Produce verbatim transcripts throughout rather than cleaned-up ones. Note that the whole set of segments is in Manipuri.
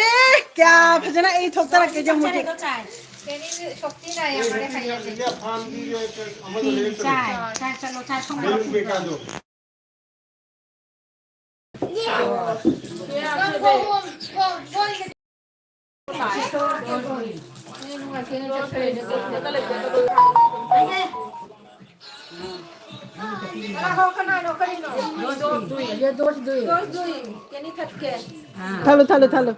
ꯑꯦ, ꯀꯌꯥ ꯐꯖꯅ ꯑꯩ ꯊꯣꯛꯇꯔꯛꯀꯦ ꯌꯦꯡꯉꯨꯒꯦ꯫ ꯀꯦꯅꯤ ꯁꯣꯛꯇꯤ ꯅꯥꯏ ꯌꯥꯝ ꯍꯥꯏ ꯍꯥꯏꯌꯦ꯫ ꯆꯥꯏ, ꯆꯥꯏ, ꯆꯠꯂꯣ, ꯆꯥꯏ, ꯁꯣꯝꯗ꯫ ꯊꯜꯂꯨ, ꯊꯜꯂꯨ, ꯊꯜꯂꯨ꯫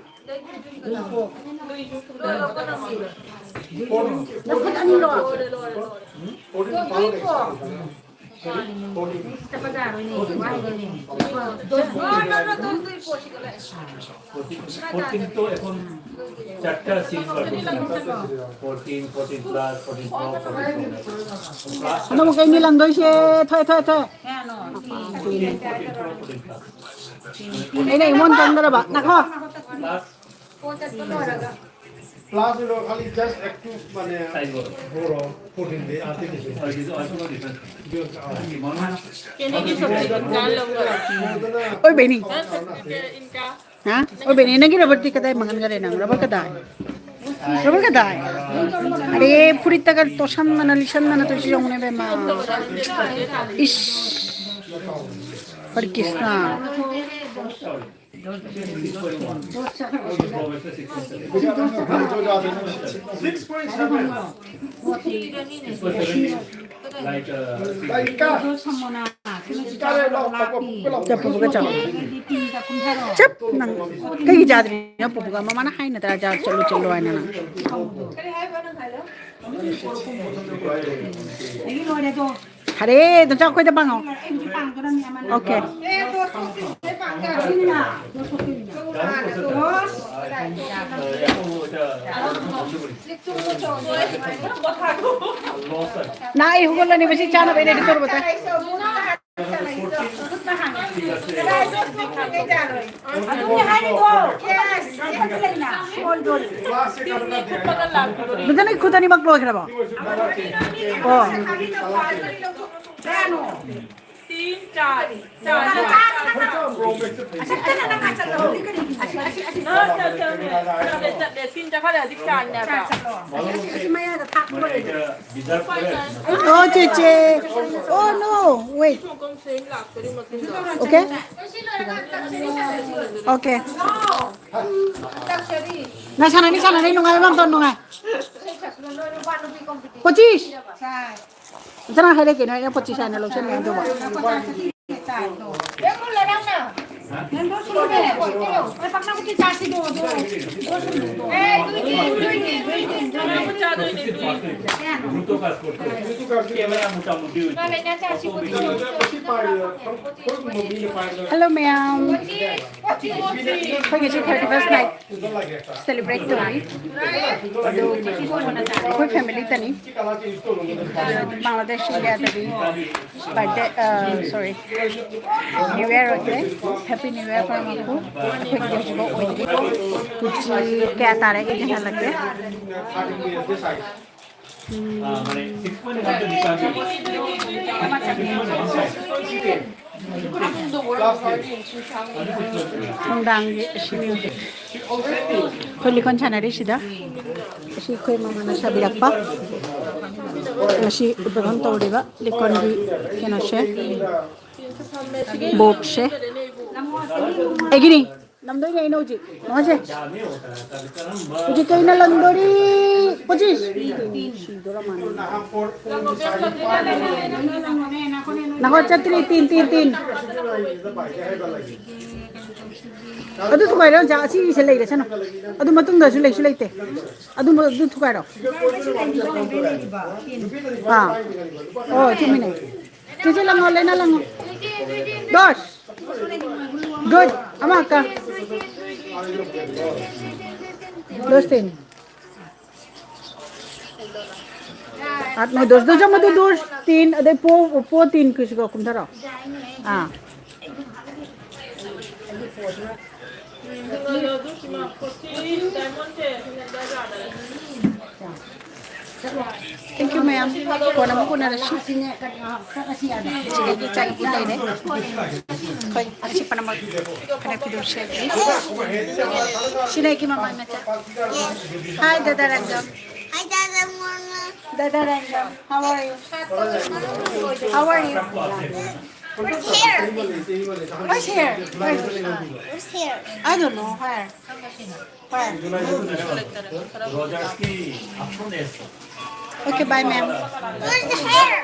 ꯑꯗꯨꯝ ꯀꯩꯅꯤ ꯂꯪꯗꯣꯏꯁꯦ꯫ ꯊꯣꯛꯑꯦ, ꯊꯣꯛꯑꯦ, ꯊꯣꯛꯑꯦ꯫ ꯑꯩꯅ ꯏꯃꯣꯟ ꯆꯪꯗ꯭ꯔꯕ꯫ ꯅꯈꯣ꯫ Class ꯈꯥꯂꯤ just active ꯃꯥꯅꯦ꯫ ꯕꯣꯔꯣ, fourteen day, ꯑꯣꯏ ꯕꯦꯅꯤ꯫ ꯍꯥ? ꯑꯣꯏ ꯕꯦꯅꯤ, ꯅꯪꯒꯤ rubber ꯇꯤ ꯀꯗꯥꯏ ꯃꯥꯡꯍꯟꯈꯔꯦ ꯅꯪ? Rubber ꯀꯗꯥꯏ? Rubber ꯀꯗꯥꯏ? ꯑꯔꯦ, ꯐꯨꯔꯤꯠꯇꯒ ꯇꯣꯁꯟꯗꯅ ꯂꯤꯁꯟꯗꯅ ꯇꯧꯔꯤꯁꯤ ꯌꯦꯡꯉꯨꯅꯦ ꯕꯦꯝꯃ꯫ ꯏꯁ꯫ ꯍꯔꯦ ꯀ꯭ꯔꯤꯁꯅ꯫ ꯆꯠꯄꯕꯨꯒ ꯆꯠꯂꯣ꯫ ꯆꯞ ꯅꯪ ꯀꯩꯒꯤ ꯆꯥꯗ꯭ꯔꯤꯅꯣ? ꯄꯨꯄꯨꯒ ꯃꯃꯥꯅ ꯍꯥꯏꯅꯗ꯭ꯔꯥ, ꯆꯥ ꯆꯠꯂꯨ ꯆꯠꯂꯨ ꯍꯥꯏꯅ ꯅꯪ꯫ ꯐꯔꯦ, ꯑꯗꯣ ꯆꯥꯎ, ꯑꯩꯈꯣꯏꯗ ꯄꯥꯡꯉꯣ꯫ ꯑꯣꯀꯦ꯫ ꯅꯥ, ꯑꯩ ꯍꯧꯒꯠꯂꯅꯤ, ꯃꯁꯤ ꯆꯥꯅꯕ ꯑꯩ ready ꯇꯧꯔꯕ ꯇꯥꯏ꯫ ꯕꯤꯖꯅ ꯈꯨꯠ ꯑꯅꯤꯃꯛ ꯂꯣꯏꯈ꯭ꯔꯕꯣ? ꯑꯣ꯫ ꯇꯤꯟ ꯆꯥꯔꯤ꯫ ꯆꯥꯔꯤ꯫ ꯆꯠꯂꯦ, ꯆꯠꯂꯦ, ꯁꯤ ꯆꯠꯈ꯭ꯔꯦ, ꯍꯧꯖꯤꯛ ꯆꯥꯡꯅꯦꯕ꯫ Oh, ꯆꯦꯆꯦ. Oh, no. Wait. Okay? Okay. ꯉꯥꯏ, ꯁꯥꯟꯅꯅꯤ, ꯁꯥꯟꯅꯅꯤ, ꯅꯨꯡꯉꯥꯏꯕ ꯑꯝꯇ ꯅꯨꯡꯉꯥꯏ. ꯄꯣꯆꯤꯁ. ꯉꯁꯥꯏ ꯍꯥꯏꯔꯛꯀꯦꯅꯣ, ꯑꯩꯅ ꯄꯣꯆꯤꯁ ꯍꯥꯏꯅ ꯂꯧꯁꯤꯟꯕꯅꯦ ꯑꯗꯨꯕꯨ. Hello, ma'am. ꯑꯩꯈꯣꯏꯒꯤꯁꯨ thirty first night celebrate ꯇꯧꯔꯤ꯫ ꯑꯗꯨ ꯑꯩꯈꯣꯏ family ꯇꯅꯤ꯫ ꯕꯪꯒ꯭ꯂꯥꯗꯦꯁ, ꯏꯟꯗꯤꯌꯥꯗꯗꯤ birthday, ꯑ, sorry, New Year ꯑꯣꯏꯈ꯭ꯔꯦ꯫ Happy New Year ꯈꯣꯏ ꯃꯄꯨ꯫ ꯑꯩꯈꯣꯏꯒꯤꯗꯤ ꯍꯧꯖꯤꯛꯐꯥꯎ ꯑꯣꯏꯗ꯭ꯔꯤ꯫ ꯀꯦꯖꯤ ꯀꯌꯥ ꯇꯥꯔꯦ ꯑꯩ ꯌꯦꯡꯍꯜꯂꯛꯀꯦ꯫ ꯎꯝ꯫ ꯅꯨꯡꯗꯥꯡꯒꯤ ꯑꯁꯤꯅꯤ ꯍꯧꯖꯤꯛ꯫ ꯑꯩꯈꯣꯏ ꯂꯤꯀꯣꯟ ꯁꯥꯟꯅꯔꯤꯁꯤꯗ꯫ ꯑꯁꯤ ꯑꯩꯈꯣꯏ ꯃꯃꯥꯅ ꯁꯥꯕꯤꯔꯛꯄ꯫ ꯉꯁꯤ ꯎꯗ꯭ꯔꯣꯟ ꯇꯧꯔꯤꯕ ꯂꯤꯀꯣꯟꯒꯤ ꯀꯩꯅꯣꯁꯦ, boardꯁꯦ꯫ ꯑꯩꯒꯤꯅꯤ꯫ ꯅꯝꯗꯣꯏꯅꯦ ꯑꯩꯅ ꯍꯧꯖꯤꯛ꯫ ꯃꯥꯁꯦ꯫ ꯍꯧꯖꯤꯛ ꯀꯩꯅ ꯂꯪꯗꯣꯔꯤ? ꯄꯣꯆꯤꯁ꯫ ꯁꯤꯗꯣꯔ ꯃꯥꯅꯦ꯫ ꯅꯈꯣ ꯆꯠꯇ꯭ꯔꯤ, ꯇꯤꯟ, ꯇꯤꯟ, ꯇꯤꯟ꯫ ꯑꯗꯨ ꯊꯨꯒꯥꯏꯔꯣ, ꯑꯣꯖꯥ, ꯑꯁꯤꯒꯤꯁꯦ ꯂꯩꯔꯁꯅꯨ꯫ ꯑꯗꯨ ꯃꯇꯨꯡꯗꯁꯨ ꯂꯩꯁꯨ ꯂꯩꯇꯦ꯫ ꯑꯗꯨ, ꯑꯗꯨ ꯊꯨꯒꯥꯏꯔꯣ꯫ ꯑꯥ꯫ ꯑꯣ, ꯆꯨꯝꯃꯤꯅꯦ꯫ ꯆꯦꯆꯦ, ꯂꯪꯉꯣ, ꯂꯩꯅ ꯂꯪꯉꯣ꯫ ꯗꯣꯁ꯫ Good. ꯑꯃ ꯀ꯫ ꯗꯣꯁ ꯇꯤꯟ꯫ ꯑꯥꯠ ꯅꯣ ꯗꯣꯁ, ꯗꯣꯁ ꯑꯃꯗ ꯗꯣꯁ ꯇꯤꯟ, ꯑꯗꯩ ꯄꯣ, ꯄꯣ ꯇꯤꯟ ꯀꯨꯝꯊꯔꯛꯑꯣ꯫ ꯑꯥ꯫ Thank you, ma'am. ꯀꯣꯟꯅ ꯑꯃꯨꯛ ꯎꯅꯔꯁꯤ꯫ ꯁꯤꯗꯒꯤ ꯏꯆꯥꯅꯨꯄꯤ ꯂꯩꯔꯦ꯫ ꯑꯩꯈꯣꯏ ꯑꯁꯤ ꯄꯨꯝꯅꯃꯛ ꯈꯔ ꯐꯤꯗꯨ ꯁꯦꯠꯂꯤ꯫ ꯁꯤꯅ ꯑꯩꯒꯤ ꯃꯃꯥꯏ ꯃꯆꯥ꯫ Hi, Dada Rangam. Hi, Dada Mona. Dada Rangam, how are you? How are you? Where's here? Where's here? Where's here? I don't know where. Where? Okay, bye, ma'am. Where's the hair?